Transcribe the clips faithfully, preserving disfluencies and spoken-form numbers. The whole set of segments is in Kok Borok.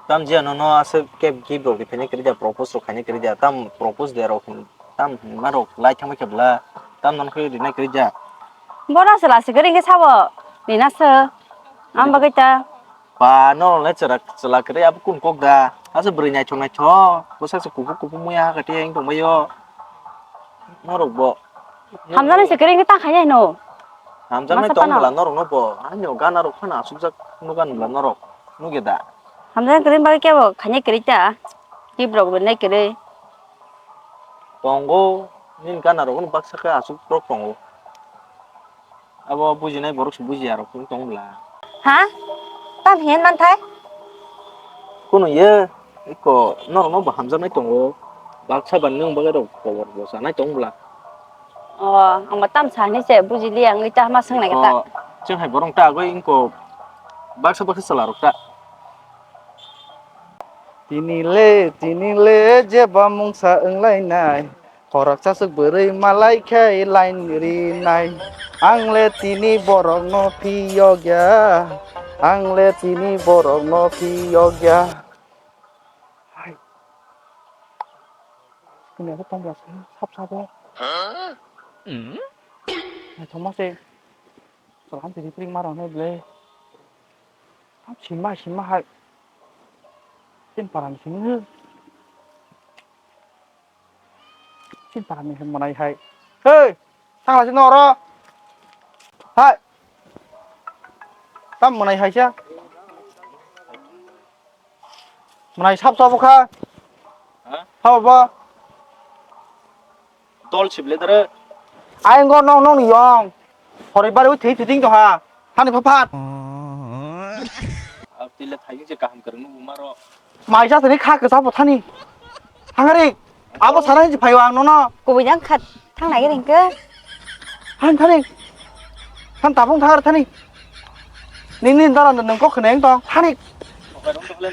Tam je nono aswk khe gift rok riphaina kwrwi da, propose rok khaina kwrwi da, tam propose de rok hin, tam hinma rok lai thangma khe bwla, tam nono khe rinai kwrwi da. Bono se lasi kwrwi khe sabo rina se. Am bagwi ta. Ba no le chwla chwla kwrwi abo kun kok da. Asa bwrwi naithok naithok, bwsa se kuphur kuphur muya ha khe tei wng tongbaio. Norok bo. Hamjaknai se kwrwi khe ta khainai no. Hamjaknai masa tong phano bwla norok no bo. Ani o gana rok phano asukjak no gan bwla norok. Nugya da. Hamjaknai kwrwi bagwi kebo khainai kwrwi ta. Gift rok rinai kwrwi. Tongo, nini gana rok no baksa khe asuk rok tongo. Abo bujinai borok se bujiya rok tong bwla. Ha? Tam hin manthai? Kunu ye, iko norok no bo hamjaknai tongo. Baksa ban nwng bagwi rok kobor bo sanai tong bwla. O, ang bo tam sa hinwi se bujili ang ita ma swngnai khe ta. O, chwng hai borok ta agoi ingko baksa baksa chwla rok ta. Tini le, tini le, jeba mungsa wnglainai. Khoroksa swk bwrwi malai khe line rinai. Ang le tini borokno phiyokya. Ang le tini borokno phiyokya. Hai. Kini abo tongla sap sabo. Naithokma se. Salam tini pring ma rok nai ble. Simma simma hai. Tin parang simi. Chin para ni hwnmwnai hai. Hei! Thangla chini oro. Hai! Tam mwnai hai cha. Mwnai sap sabo kha. Ha? Sabo bo. Dol sible dare. Ai ngo nong nong ni yong. Hori bari wi thwi thwi ding to ha. Thani pha phat. Ab tile thai je kaham kwrwng nung maro. Mai ja tini kha kwsa bo thani. Thangari. Abo sana hinji phaio ang nono. Kubui jang khat thang nai ring ke. Han thani. Han tabung thangar thani. Nini dara nung kok khneng tong thani.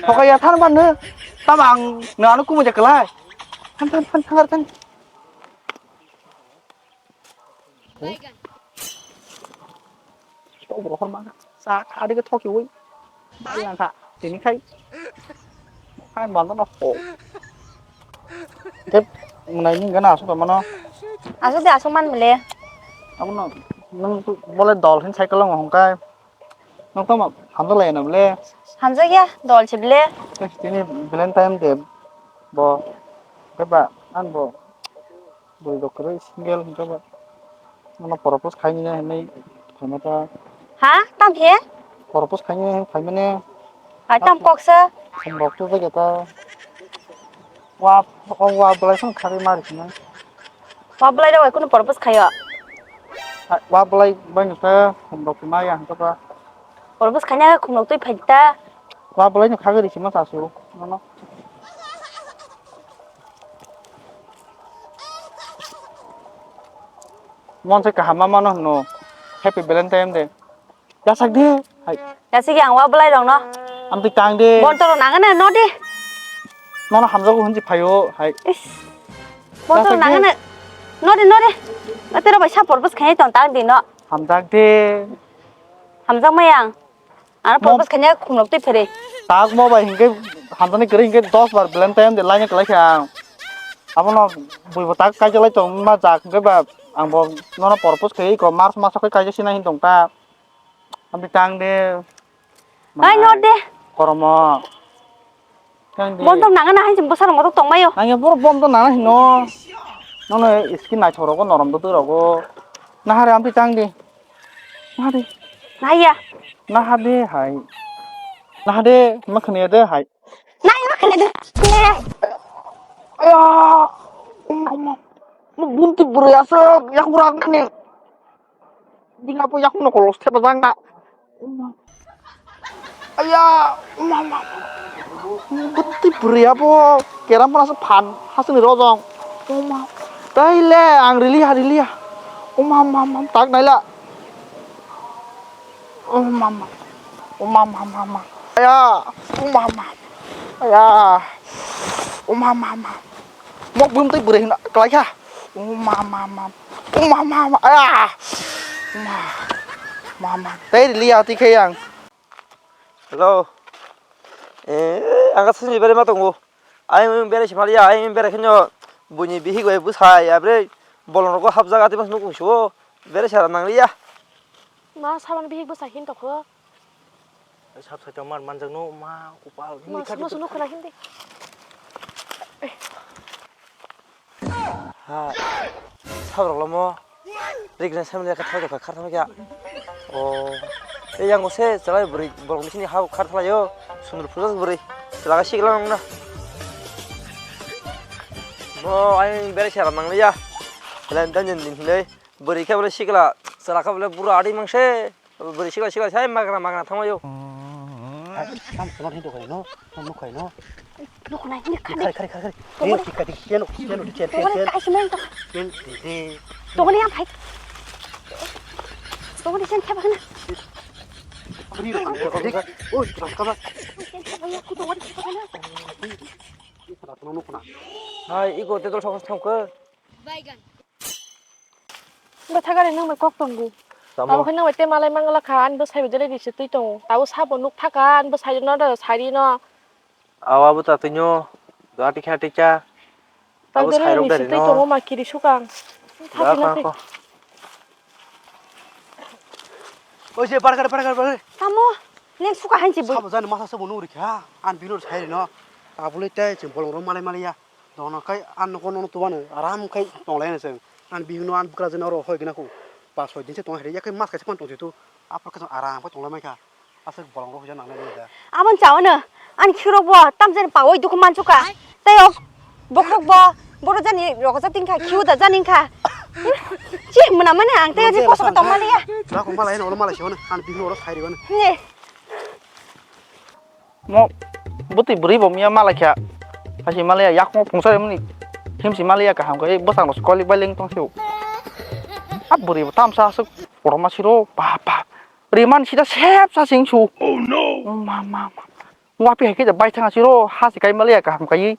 Thokai ya than ban ne. Tam ang nang ano kumui ja kelai. Han than than thangar than. Tok rohor ma sa kha de thoki oi. Bai lang kha tini khai. Khai bando no ho. Tep mwnai ni gana asuk mano. Asuk de asuk man mele. Abono nung tu bole dol hin cycle long hong kai. Nokto ma hamjak lai na bole. Hamjak ya dol se bole. Tini Valentine day bo. Keba an bo. Bui rok kwrwi single hingke ba. Ano propose khaini hinwi phaima ta. Ha? Tam he? Propose khaini hinwi phaimani. Ai tam kok sa. Khumrok tu jaga ta. Wa, o wa belai song khari mari khna. Wa belai rok kunu propose khayo. Wa belai bai no ta khumrok tu maya hingke ba. Propose khaina khumrok twi phai ta. Wa belai no khagwi risi ma sasu. Nono. Mon se kaham ma mano hino. Happy Valentine Day. Yasak de. Hai. Yasigi ang wa belai rok no. Amtwi tang de. Bontor nang ne no de. Nono hamjago hunji phaio. Hai. Is. Bontor nang ne. No de no de. Atero bai sa propose khaini tong tang de no. Hamjak de. Hamjak mai ang. Ano propose khaina khumrok twi phere. Tak mo bai hingke hamjaknai kwrwi hingke dos bar Valentine de laina kwlai kha ang. Abono buibo tak kaijalai tong ma jak hingke ba ang bo nono propose khai ko March maso khai kaijak sina hin tong ta. Amtwi tang de. Hai no de. Koromo. Tang di. Bondom nangana hai jeng bwsarok motok tongmaio. Nangya borok bondom nana hino. Nono skin naithok rogo norom dodoi rogo. Nahare amtwi tang di. Nahadi. Nahya. Nahadi hai. Nahadi ma khniya de hai. Nai ma khniya de. Aya. Bunti bwrwi aswk yak bwrak ni. Bini abo yakung no kolos thepajak na. Aya, mama. Bwtwi bwrwi abo keram phano phan hasini rojong. Oma. Tai le ang riliya riliya. Oma mama tak naila. Oh mama. Oh mama mama. Aya, oh mama. Aya. Oh mama mama. Mok bumtwi bwrwi hino kwlai kha. Oh mama mama. Oh mama mama. Aya. Ma. Mama. Tei rili ya twi khe yang. Hello. Eh, ang kha sini bere ma tongo. Ayang bere si maliya, ayang bere khenyo buini bihik bai bwsai, abre bolong rogo hapjak ati mas nukung suo. Bere sara nangliya. Ma sabang bihik bwsai hin tokho. Sap sai tongmar manjakno ma kupal. Ma sumo suno khwna hindi. Ha, sabrok lomo. Rigna samle ka thai ka khar thama kya. O. E yang se chalai buri borok ni sini ha khar thala yo. Sundur phuja buri. Chalaga sikla nang na. Mo ai bere sara nang ya. Lan dan din din le. Buri khe bole sikla. Chala kha bole bura adi mang se. Bwrwi sikla sikla sai magna magna thangma yo. Hai, tam khwna hin dokhaino, tam nukhaino. Nukhnai, nukhnai. Khari, khari, khari, khari. Tongole. Eh, tikka, tikka, keno, keno, chen, chen, Tongole, chen. Kaisa main to. Chen, chen. Tongole, yang phai. Tongole, chen, theba khna. Khari, khari, khari. Oi, khari, khari. Chen, theba, ya, ku tongole, theba khna. Hai, iko te dol sokos thangkhe. Baigan. Bo thagari nang bai kok tongo. Tamo. Tamo khe nang bai te malai mangala kha, ani bwsai bo jele ni se twi tongo. Tabo sabo nuk thaka, ani bwsai no da sari no. Awa bo ta twi no, gati kha tikha. Tabo twi jele ni se twi tongo ma kiri sukang. Thati na se. Oi je bargar bargar bargar. Tamo, neng suka hanchi bui. Sabo jani masa sabo nuri kha, an bino sai no. Tabule te chim bolong ro malai malai ya. Dono kai an nokho nono tubano aram khai tonglai na chwng. An bihikno an bwkrajwkno oro hoi gwnakhu. Pas soi din se tong hai ya khai mas kaisa phano tongsi tu. Aphor khe aram khai tonglai maikha. Aswk bolong rok huja nangnai nini da. Abon chawano an khirok bo tamjani pawi dukhu manchuka. Tei ok bokhok bo boro jani rokojak tin kha khiu da jani kha. Chi muna mani ang tei aji koso tong mali ya. Ra ko malai no malai se an bihikno oro sai ri bano. Ne. Mo bwtwi bwrwi bo miya malai kha. Hasi malai yakmo pungsa mani himsi malai kaham khe bwsang rok kolik bai leng tong sio. A bwrwi bo tamsa aswk kotorma siro ba ba. Riman sida sep sa sing su. Oh no. Ma ma ma. Wapi hai khe bai thang siro hasi kai malai kaham kai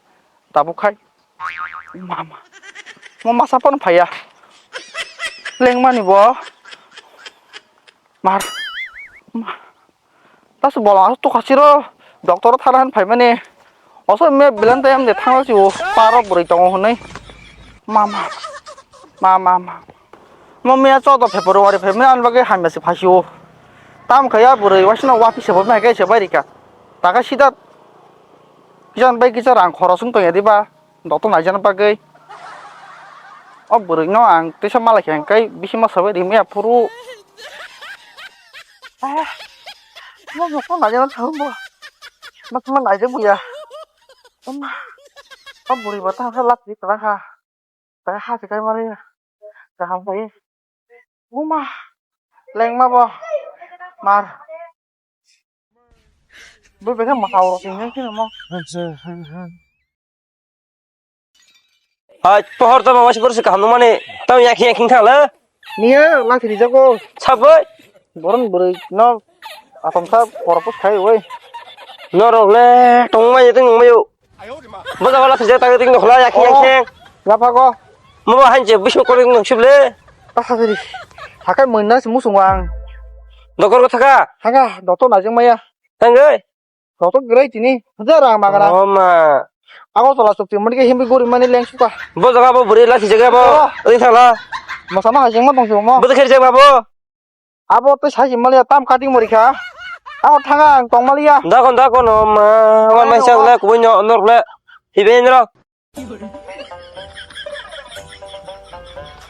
tabuk khai. Ma ma. Mo masa pon phaya. Lengmani bo. Mar. Ma. Tasu bolong aswk tukha siro doctor o thana han phaimani. Oso me belai tei amde thangla si o paro bwrwi tongo hwnwi. Ma ma. Ma ma ma. Mo miya choudo February phaimani ani bagwi hamya se phai si o. Tamo khe ya bwrwi waisano wapi se bo hai khe se bai rika. Taka sida kisan bai kisa rang khorok wng tong ya diba. Doctor naijana bagwi. O bwrwino ang teisa malai khe hwnkhe bisingo sabai rimwi aphuru. Ah, mo doctor naijana thangbo. Mo tongma naijak buya. Oma. O bwrwi bo tangsa lak ri twlang kha. Tei ha se kai mali. Kaham khai. Buma. Lengma bo. Mar. Bo bese mwsao rok tongya khe mo. Hai, pohor tamo waisa borok se kaham nungmani. Tamo yakhe yakhe thang le. Niya, lathi rijak o. Sabai. Boron bwrwi no atomsa korokbo khai oi. Norok le tongmai tong nungmai o. Boda wala thajak tang ting nokla yakhe yakhe. Yapha go. Mo ba hanche bismo kori nung sible. Tahadiri. Hakai moina se musung ang. Dokor go thaka. Thaka, doktor najeng maya. Tang oi. Kok to grai tini, hajar rang magana. Oh ma. Agartala chokti mani ke himbi gori mani leng suka. Bo jaga bo bwrwi lathi jaga bo. Oh. Oi thala. Masa ma hajeng ma tong mo. Bo kher jaga bo. Abo to sai mali tam cutting mori kha. Ago thanga ang tong mali ya. Da kon da kon oh ma. Wan mai sa le kubui no nor le. Hibe nro.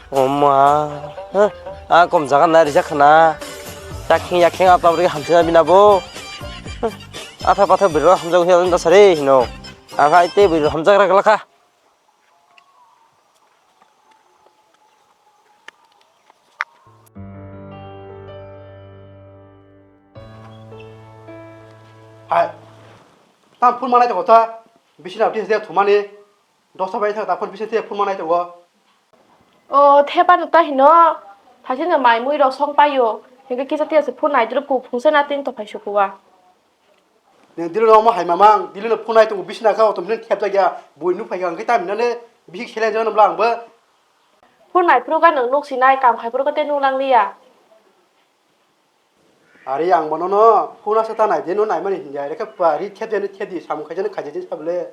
Oma, ha, a kom jaga nai rijak khna. Yakhing yakhing apna bwrwi hamsina bina bo. Atha patha bwrwi hamjak hino da sari hino. Ang hai te bwrwi hamjak rak lakha. Hai. Tam phul manai ta kotha. Bisi na uthi se thumani. Dosta bai thang ta phone bisi te phone manai tongo. O, thepa no ta hino. Thaisi no mai mui rok song paio. Hingke kisa tiya se phone nai dro ku phungsa na tin to phai sukuwa. Neng dilo no mo hai mamang, dilo no phone nai tongo bisi na ka otom hino thep jagya. Bui nu phai ka hingke tam hino le bisi khele jano bla ang bo. Phone nai phuru ka nang nuk sinai kam khai phuru ka te nuk lang liya. Ari ang bono no phone asa ta nai de no nai mani hinjai rekha pa ri thep jani thep di samung khaijani khaijani sable.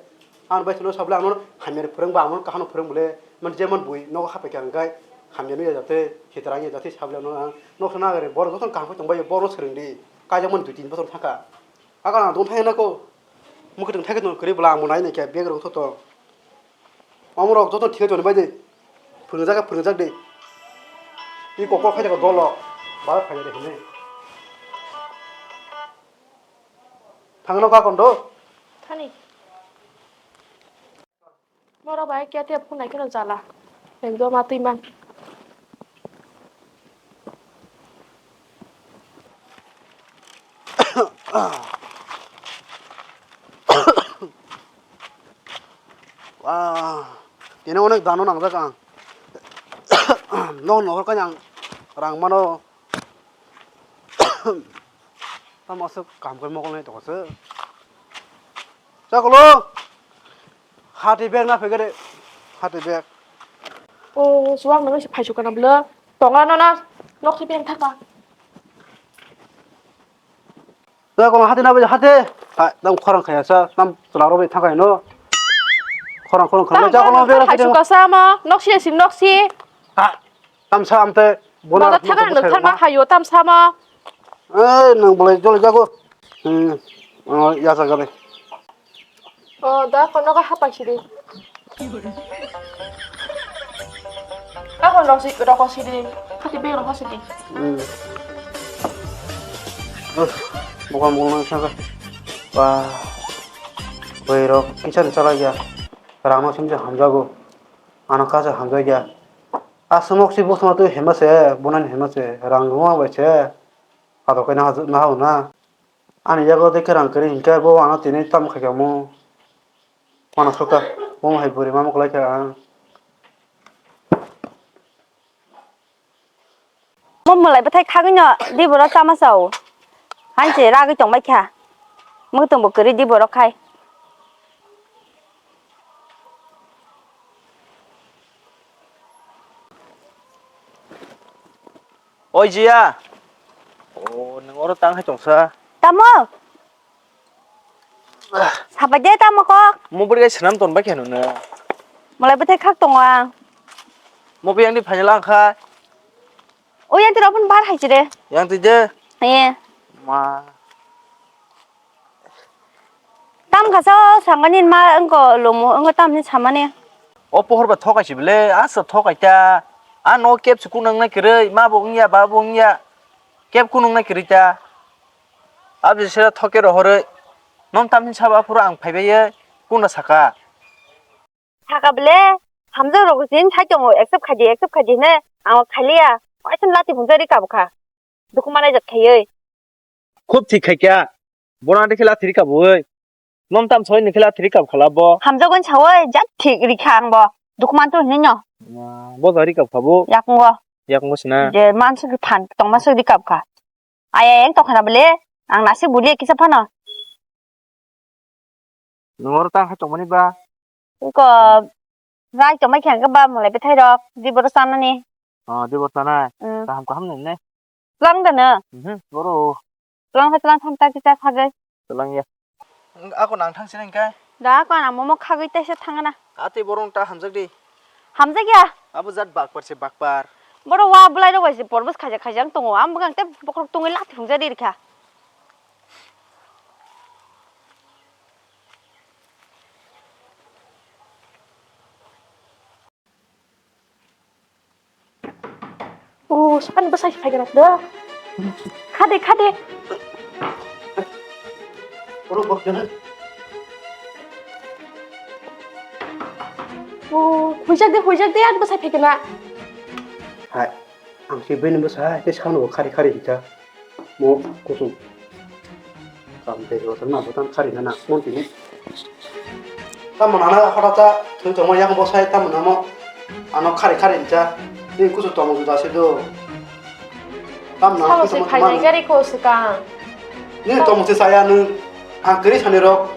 Ang bai no sable ang no hamya phwrwng ba ang no kaham phwrwng bole man je man bui no hapai kha ang kai hamya no ya jate hitra ya jate sable no ang no sana gare bor joto kaham tong bai bor no swrwng di kaijak man dui tin bosor thaka. Aga na dong thai na ko mukhe tong thai tong kri bla ang bo nai nai khe bag rong thoto. Omorok joto thik tongni bai de. Phwrwngjak khe phwrwngjak de. I kok kok khaijak dolo. Ba phaijak de hwnwi. Thangno ka kondo? Thani. Moro bai kya te phunai keno jala. Ekdom atwi man. Ah, tini onek dano nangjak ang. Nok nohor kani ang rang mano. Tamo aswk kaham khe mokol nai tongkha se. Chakolo. Hati bag na phegere. Hati bag. O, suwak nang se phaisu kana bwle. Tonga no na. Nok se bag thaka. Chakolo hati na bwle hati. Ha, dam khorang khaya sa. Tam chwla ro bai thakai no. Khorang khorang khaya. Chakolo bag phaisu ka sa ma. Nok si sim nok si. Ha. Tamsa amte bona. Bono thangna nang thangma hayo tamsa ma. Eh, nang bolai jole jago. Hmm. Oh, ya jaga de. Oh, da kono ka hapa sidi. Ako rok si rok sidi. Hati be rok sidi. Hmm. Oh, bukan bukan sana. Wah. Wei rok kisan chala ya. Rang no simse hamjago. Ano kaisa hamjakya. Aswk nok si bosongma twi hema se, bonani hema se, rang rwma bai se, adok khe naha naha hwnna. Ani yago de khe rang kwrwi hinkhe bo ano tini tamo khaikha omo. Mano sokha, omo hai bwrwi ma mukulai kha ang. Mo mwlai bwthai khagwino di borok chama chao. Hain se ragwi tongbai kha. Mwtwng bo kwrwi di borok khai. Oi jiya. O, nwng oro tang hai tongsa. Tamo? Sabai de tamo kok. Mo bwrwi gai swnam ton bai khe nune. Malai bwthai khak tongo ang. Mo biyang di phaila ang kha. O yang tira pun bar hai chire. Yang twi je. Ye. Ma. Tam khasa sangani ma engko lomo engko tam ni samani. O pohor ba thokai si bele, asa thokai ta. A no kep su kunang nai kwrwi, ma bo wngya, ba bo wngya. Kep kunung nai kwrwi ta. Aboni sira thoke rohorwi, "Nwng tamni sabo aphuru ang phaibai ye kuna saka?" Saka bele, hamjak rok jin sai tongo, accept khaidi, accept khaidi hwnwi ang khailiya, waisa lati phunsa rika bwkha, dukhu manai jak khaiwi. Khub thik khaikha, bono dekhe lati rika bwwi, nwng tam soi nikhe lati rika bwkha labo. Hamjagwi sawi jat thik rikha ang bo, dukhu mantu hwnwi no. Bo jai rika bwkha bo. Yakungo. Yakungo sina. Je mansu phan tongma soi rika bwkha. Aya, eng tongkhana bole, ang nasik buli kisa phano. Nwng oro tang hai tongmani ba? Ko, rai tongmai khe ang ba mwlai bethai rok, di boro chanani. Oh, di boro chanai. Mm. Kaham kaham nai ne. Tlang da na. Mhm, boro. Tlang ha tlang tham ta kisa khagai. Tlang ya. Ako nang thang sinai kai. Da ako ana momo khagwi taisa thangana. Ati borong ta hamjak di. Hamjak ya. Abo jat bakpar se bakpar. Boro wa bulai rok bai se porbos khaijak khaijak tongo. Am bwkang te bokhorok tongwi lati phungjak di rikha. O, ani bwsai phai gwnang da. Khade, khade. Oro bok jana. O, huijak de, huijak de, ani bwsai phai gwnang. Hai, ang se bini bwsai, te sano khari khari hita. Mo kusung. Kam tei rwchapna bwtang kharina nang mon tini. Tamo nana hota ta thwi tongma yang bo sai tamo namo ano khari khari ncha. Ni kusu tamo juda se do. Tamo nana sabo se khainai gari ko swkang. Ni tamo se saya nung ang kri sani rok.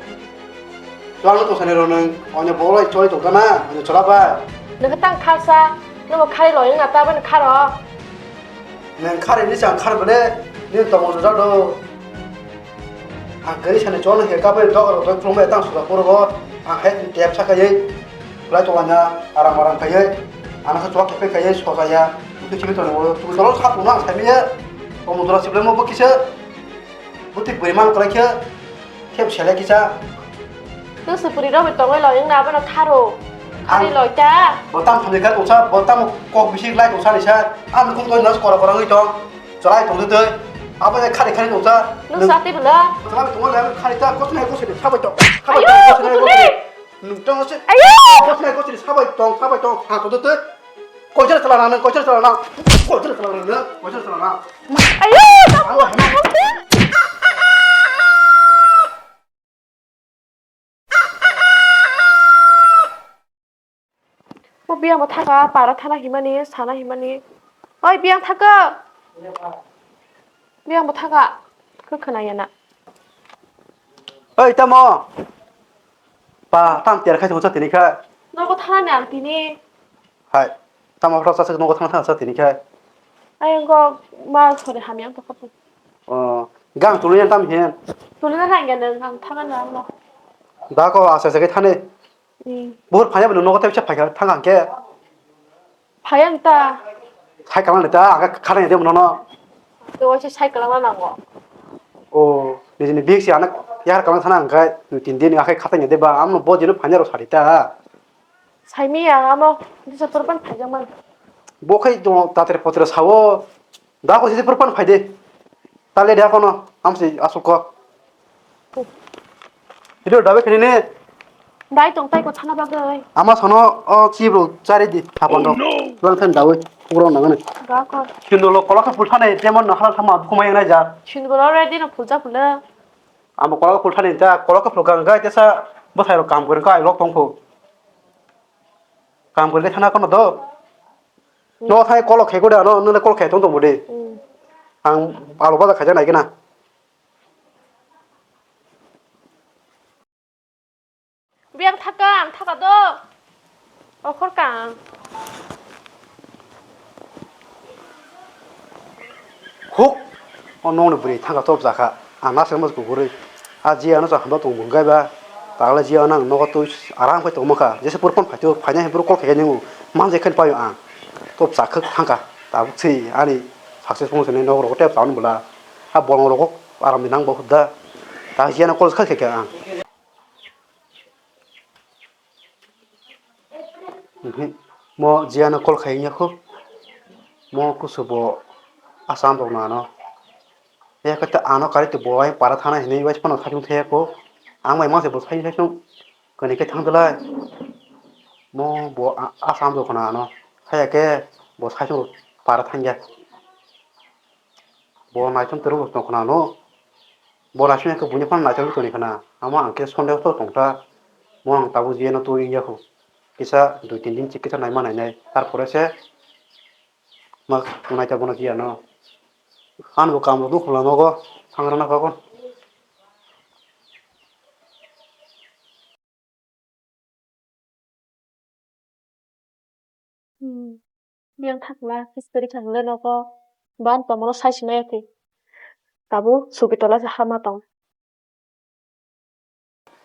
Twang no tong sani rok nung onya bolai choi tong kana onya chola bai. Nang tang khalsa nang khari loi na ta ban kharo. Nang khari ni chang khar bele. Nini tongmung jora do. Ang kwrwi sani chol khe kabai dok rok doi khulumbai tang suda porogo. Ang hai tep sakaiwi. Kulai tonglaina aram aram khaiwi. Ano khe chwla khe phai khaiwi sojaya. Twi chimi tongmung twi dolo sa tongno ang saimanya. Tongmung jora siblai mo bo kisa. Buti bwrwi mang kwlai khe. Khe selai kisa. Twi se puri rok bai tongwi lo wngna abono tharo. Ang Thari loi ta. Bo tam thani kha tongsa, bo tam kok bisi lai tongsa ni sa. Ang nukung tong nas kora kora wngwi tong. Chalai tong twi. Abo le khari khari tongsa. Nung sa twi bwla. Chalai tong le khari ta kosnai kosnai sabai tong. Sabai Ayo, tong kosnai kutuli. Kosnai. Nung tong se. Ayo. Kosnai kosnai sabai tong, sabai tong. Ha tong twi. Koichar chala nang, koichar chala nang. Koichar chala nang, koichar chala nang. Ayo, tak. Ang Mo biyang bo thaka, para thana himani, sana himani. Oi, biyang thaka. Biyang bo thaka. Khe khwnaya na. Oi, tamo. Pa, tam tiar khai thongsa tini kha. Nogo thana ni ang tini. Hai. Tamo khoroksa se nogo thang thang sa tini kha. Ayang go ma sori hamyang to khapu. Oh, gang tuluyan tam hen. Tulina nang gen ang thana na mo. Da ko asa se thane. Hmm. Bor phaya bo nogo te phaya thang ang ke. Phayang ta. Sai kalang ta aga khana de mo no. To se sai kalang na nango. Oh, ni ni big si anak yar kalang sana ang kai. Tin din akai khatang de ba amno bo dino phanya ro sari ta. Saimi ang amo, disa porpan phaijakman. Bo khai tong tatere potere sao. Da ko sisi porpan phaide. Tale dia kono, amsi asuk ko. Ido dabe khini ne. Dai tong tai ko thana bagwi. Ama sono o chibro chari di hapon rok. Tulang than dawe, puro nangane. Ga ko. Kindo lo kola ka pulthane, temon na hala thama bukuma yang na ja. Shin bolo ready no phulja phula. Amo kola ka pulthane ta, kola ka phulga ga tesa, bosai ro kam kore ka ai lok tong phu. Kam kore thana kono do. No thai kolo khe ko da no, no kolo khe tong tong bo de. Hmm. Ang alo baja khaja nai gena. Biang thaka, ang thaka do. Okhor kang. Huk. O nongni bwrwi thangkha top jakha. Ang nasirma kugurwi. A ji ano chwng hamjak tongo bwngkha ba. Tagle ji ano ang nogo twi aram khe tongma kha. Jesa purpon phaito phaina hai bwrwi kol khaikhe ningo. Manjai khe paio ang. Top chakhwk thangkha. Tabuk se ani successful se nogo rogo tep chaun bwla. A bolong rogo aram ni nang bo hubda. Ta ji ano kol kha khaikha ang. Mo jiano call khai wngya kho. Mo kusu bo Assam rok nano. Ya kata ano kari to bo ai para thana hinwi bai phano thajung thaya kho. Ang bai mangse bo sai sai sung kani khe thang dalai. Mo bo Assam rok nano. Haya khe bo sai sung para thangya. Bo naithok twrwk tong khna no. Bo naising khe buini phano naithok tongni khna. Amo ang khe sondeho tong ta. Mo ang tabuk jiyano twi wngya kho. Kisa dui tin din chikitsa naima nainai. Tarpore se ma naithok bono jiyano. Ani bo kam rok nukhungla nogo. Sangrana khago. Hmm. Biyang thakla, history khakle nogo. Ban tomoro sai sinai ati. Tabuk sugi tola se hama tong.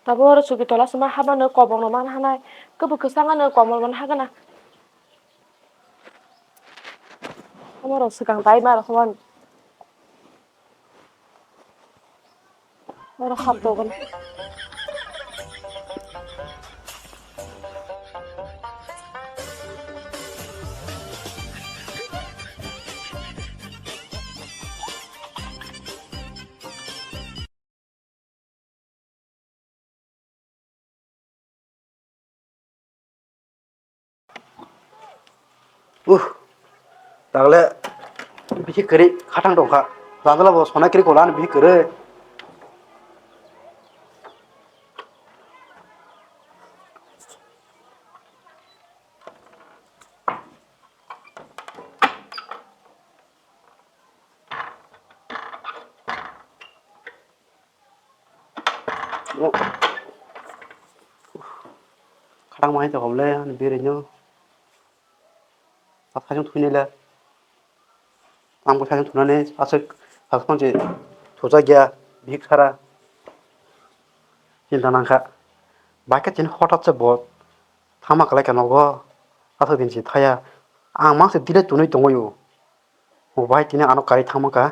Tabuk oro sugi tola se ma hama no kobong no man hanai. Kubu kwsang ano komol man hagana. Amoro swkang tai ma rokho. Oro hap dogon. Uh, tagle bisi kwrwi khatang tongkha. Jandala bo sonai kwrwi kola ani bisi kwrwi. Khatang mai to hoble ani biri no. Asai thunile. Ang bo sai thunani aswk Sakon se thujak ya, bihik sara. Chinta nangkha. Bai khe chini hothat se bo thangma kwlai kha nogo. Aswk din se thaya. Ang mang se delay tunui tongwi o. Bo bai tini ano karwi thangma kha.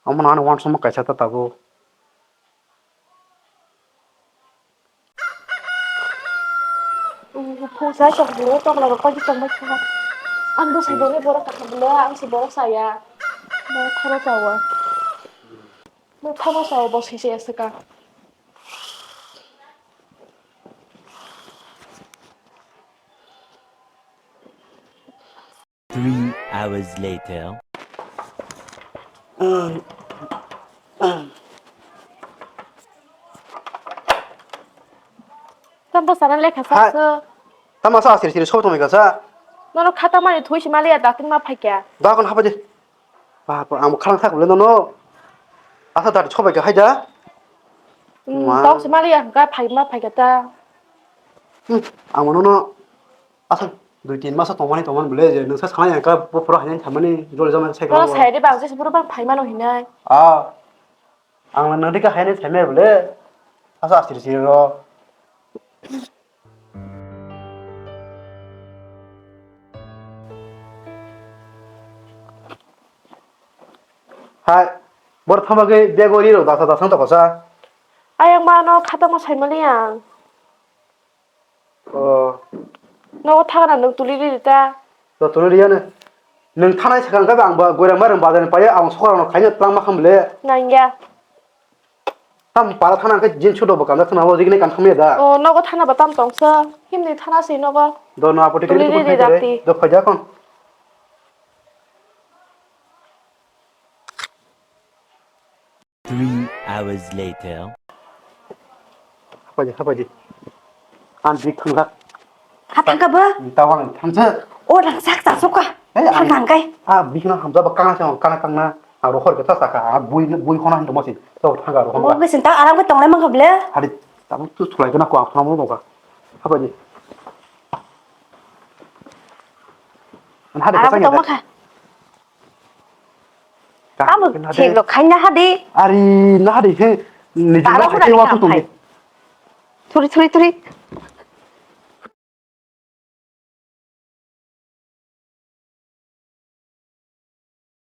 Omo no ano uansukma kaisa ta tabuk. Phung sai tong bwlwi tokla rok koi tongbai kha. Ang bwsai bwlwi borok kaham bwlwi ang se borok saya. Borok tharo chawa. Borok tharo chawa bo sise aswk ka. Three hours later. Tamo sana lekha Hai. Sakso. Tamo sa siri siri sobo tongwi kasa. Nono khata mani thui si mali ya dating ma phaikya. Da kon hapa di. Ba ba ang khalang thak le nono. Asa da sobai ka haida. Hmm, Ma. Tau si mali ya ga phai ma phaikya ta. Hmm, ang nono. Asal dui tin masa tongmani tongmani bole je nwngsa sanai ang ka bo pura hainai thamani jol jama sai Oro kala. Sai de bang je pura bang phai mano hinai. Ah. Ang nwng dika hainai thamai bole. Asa astir sir ro. Hai. Bor thama ge bego ri ro dasa dasa to kosa. Ayang mano khata mo sai mali ang. Oh. Nogo thangna nwng tuli riri ta. To tuli riya ne. Nwng thanai sakang khe ang ba goira marang bazar ni paiya ang sokra no khaina tlang ma kham le. Nangya. Tam para thana khe jin chudo bo kanda thana bo jigni kan khamya da. Oh, nogo thana ba tam tongsa. Himni thana si nogo. Do no apoti Tuli kiri riri kiri rakti. Do khaja kon. Three hours later. Hapaji, hapaji. An big thangkha. Ha thangkha ba? Tawan thangsa. O rang sak sak suka. Eh, Thang ang- thang kai. Ah, big na hamja ba kanga sa kanga kanga. Ah, rohor ke ta saka. Ah, bui bui khona hinto mosi. To thangka rohor. Mo ke sinta aram ke tonglai mang kable. Hari tamu tu sulai kena ko ang khona mo ka. Hapaji. An hari Aram ke kesang tong ya. Makha. Tamo thik rok khaina hadi. Ari na hadi he. Nijing Tara no hura hai ni wa kam tu khai. Thuri, thuri, thuri.